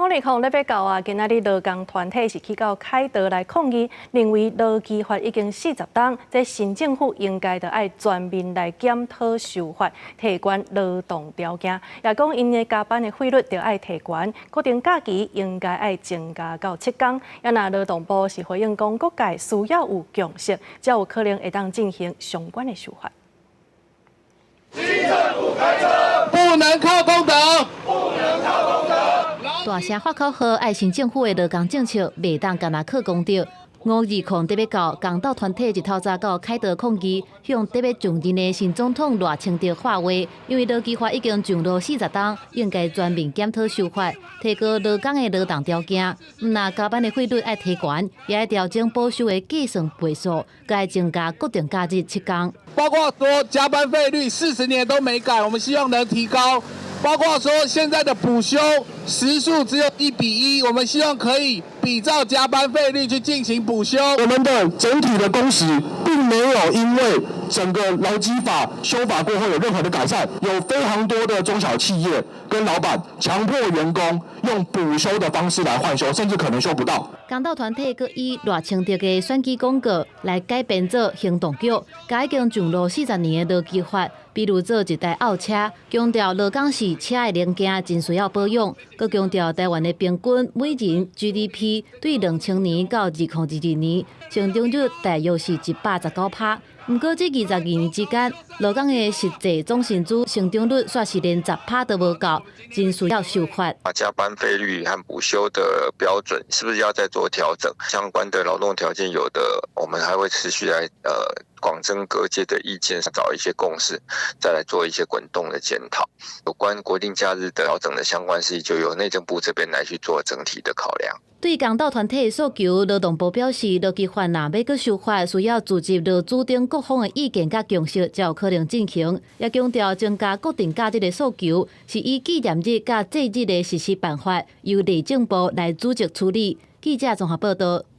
520禮拜九啊，今仔日勞工團體是去到凱道來抗議，認為勞基法已經40冬，這新政府應該著愛全面來檢討修法，提懸勞動條件，也講𪜶的加班的費率著愛提懸，固定假期應該愛增加到7工。啊若勞動部是回應講，各界需要有共識，才有可能會當進行相關的修法。新政府開車，不能靠公德，不能靠公德。大聲發口號，愛新政府的勞工政策袂當干焦靠公德。520特別到工鬥團體日透早到凱道抗議，向特別上任的新總統賴清德喊話，因為勞基法已經上路40冬，應該全面檢討修法，提高勞工的勞動條件。毋但加班的費率愛提懸，也愛調整補休的計算倍數，該增加國定假日7工。包括說加班費率40年都沒改，我們希望能提高。包括說現在的補休時數只有1比1，我們希望可以比照加班費率去進行補休。我們的整體的工時並沒有因為整個勞基法修法過後有任何的改善，有非常多的中小企業跟老闆強迫員工用補休的方式來換休，甚至可能休不到。工鬥團體閣以賴清德的選舉廣告來改編做行動劇，共已經上路40年的勞基法，比喻做一台漚車，強調勞工是車的零件，真需要保養。閣強調台灣的平均每人 GDP 對2000年到2022年成長率大約是119%。毋過這22年之間，勞工的實際總薪資成長率煞是連10%都無夠，真需要修法。加班費率和補休的標準，是不是要再做調整？相關的勞動條件有的，我們還會持續來廣徵各界的意見，找一些共識，再來做一些滾動的檢討。有關國定假日的調整的相關事宜，就由內政部這邊來去做整體的考量。對工鬥團體訴求，勞動部表示，勞基法若欲閣修法，需要聚集勞資等各方的意見佮共識，才有可能進行。也強調增加國定假日的訴求，是依紀念日佮祭日的實施辦法，由內政部來組織處理。記者綜合報道。